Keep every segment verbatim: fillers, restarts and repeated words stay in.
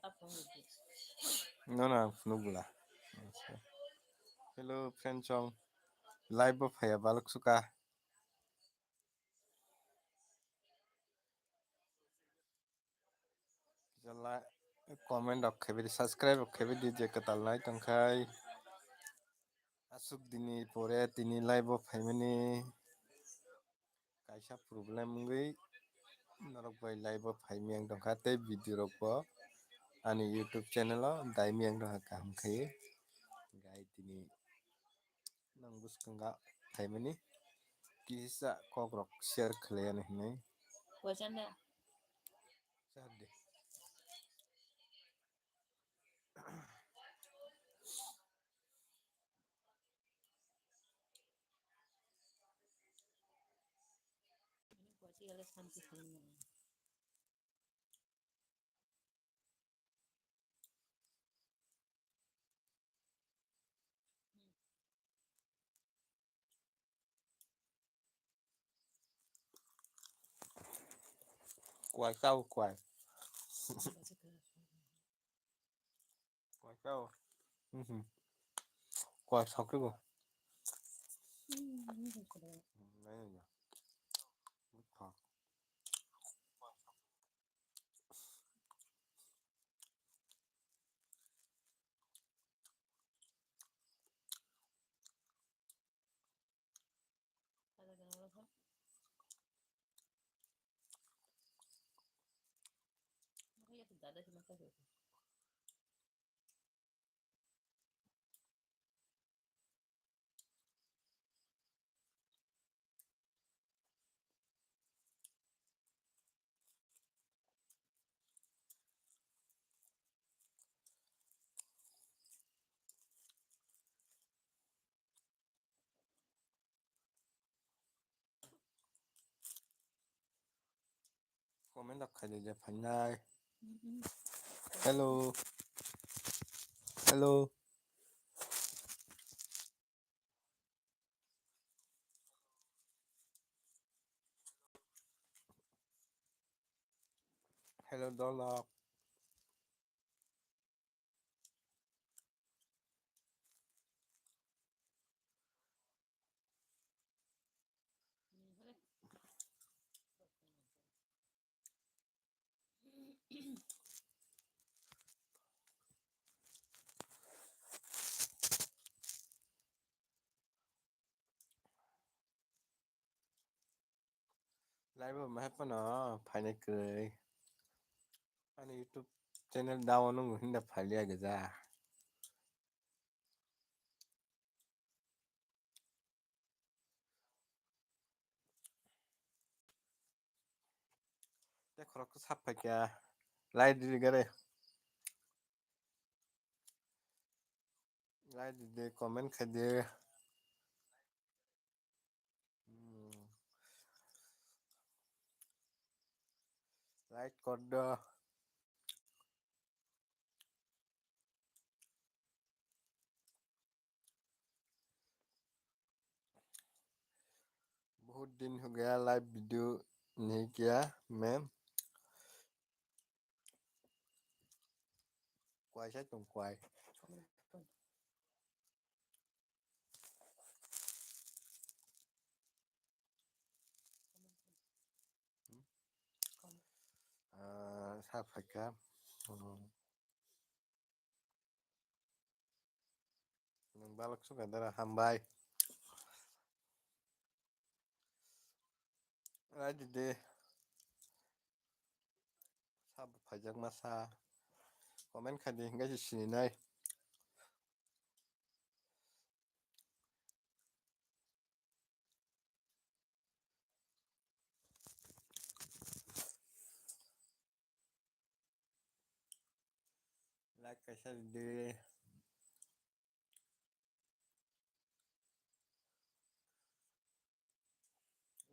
No, no, ang phunuk bwla. Hello, friend chong. Live bo phaiya balok suka. Kisa like, comment rok khaibidi, subscribe rok khaibidi je kwtal nai tongkhai. Aswk dini pore tini live o phaimani kaisa problem wngwi norok bai live o phaimiyang tongkha tei video rok bo ani YouTube channel o daimiyang tongkha kaham khai. Gai tini nang bwskango phaimani kisa kok rok share khlai ani hinwi. Waisa da? Char de. Kwai kau kwai. Kwai kau. Mhm. Kwai sokri bo. Comment rok khaidi je phainai. Hello. Hello. Hello, Dolok. Live bo mahaphano phainai kwrwi. Ani YouTube channel dao nwngo hinda phailiya gwja. Tei khoroksa sap phaikha. Like rwgwi gare. Like rwdi, comment khaidi. Hmm. Like kordo. बहुत दिन हो गया live video नहीं किया मैं। Kwai sai tong kwai. Ah, sa phaikha. Hmm. Nwng balok sukha dara, hambai. Rai di de. Sabo phaijak masa. Comment khai di, hingke se sininai. Like kaisa rwdi.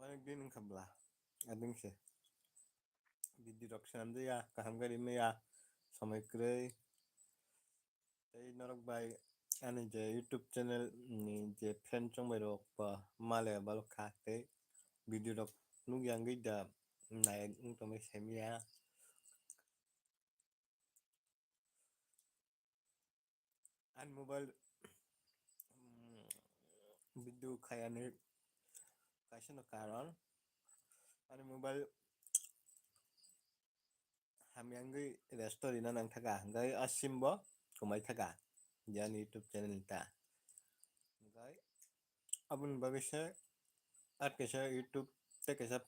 Onek din wngkha bwla. Ading se. Video rok swnamjaya, kaham khe rimaya, somoi kwrwi. Tei norok bai ani je YouTube channel ni je friend chongbai rok ba male balok kha tei video rok nukya wngwi da nai wng tongwi saimaya. Mobile, mm, video khayani kaisa no karon. Ani mobile hamyangwi restore rina nang thaka, hwnkhe a sim bo kwmai thaka, je ani YouTube channel ni ta. Hwnkhe aboni bagwi se at kaisa YouTube tei kaisa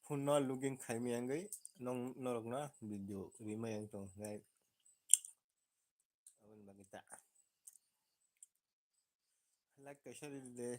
phone no login khaimani yangwi nong norok no video rimai yang tong hwnkhe aboni bagwi ta. Like kaisa ridi de.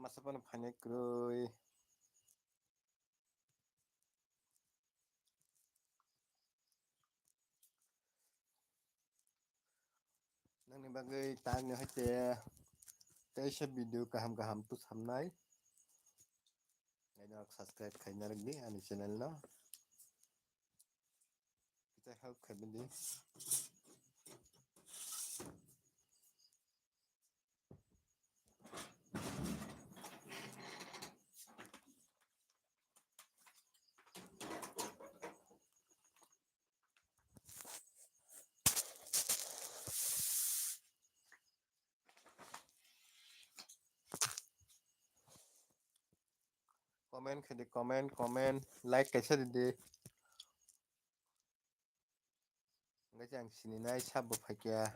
Masa phano phainai kwrwi. Nangni bagwi tangni hoite teisa video kaham kaham tu samnai. Subscribe khaina rwgdi ani channel no. Kita help khaibidi. Comment khaidi, comment, comment, like kaisa ridi. Hwnkhe ang sininai sabo phaikya.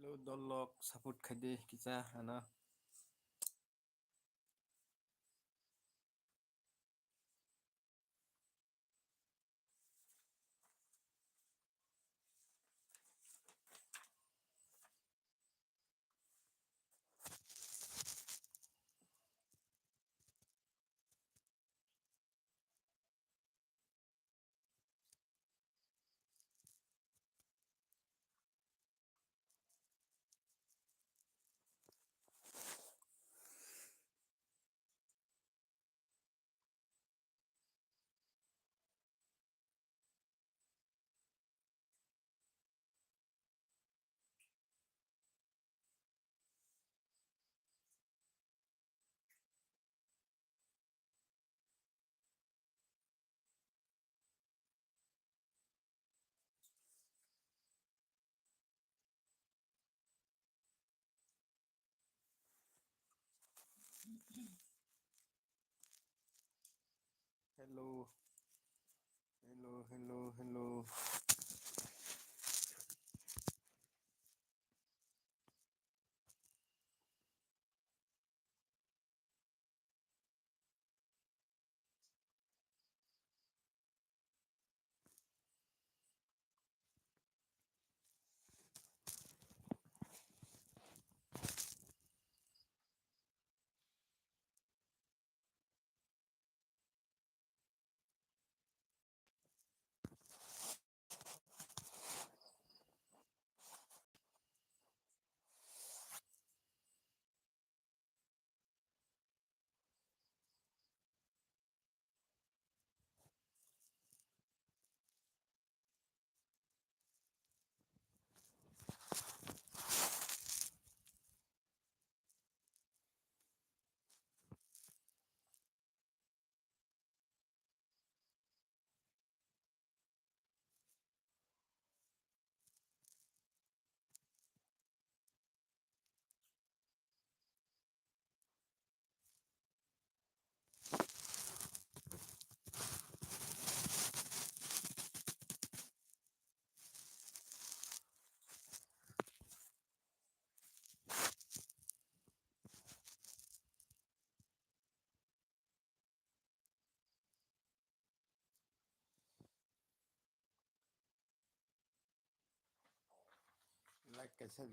Hello, dolok, support khaidi kisa ano. Hello. Hello, hello, hello. Like kaisa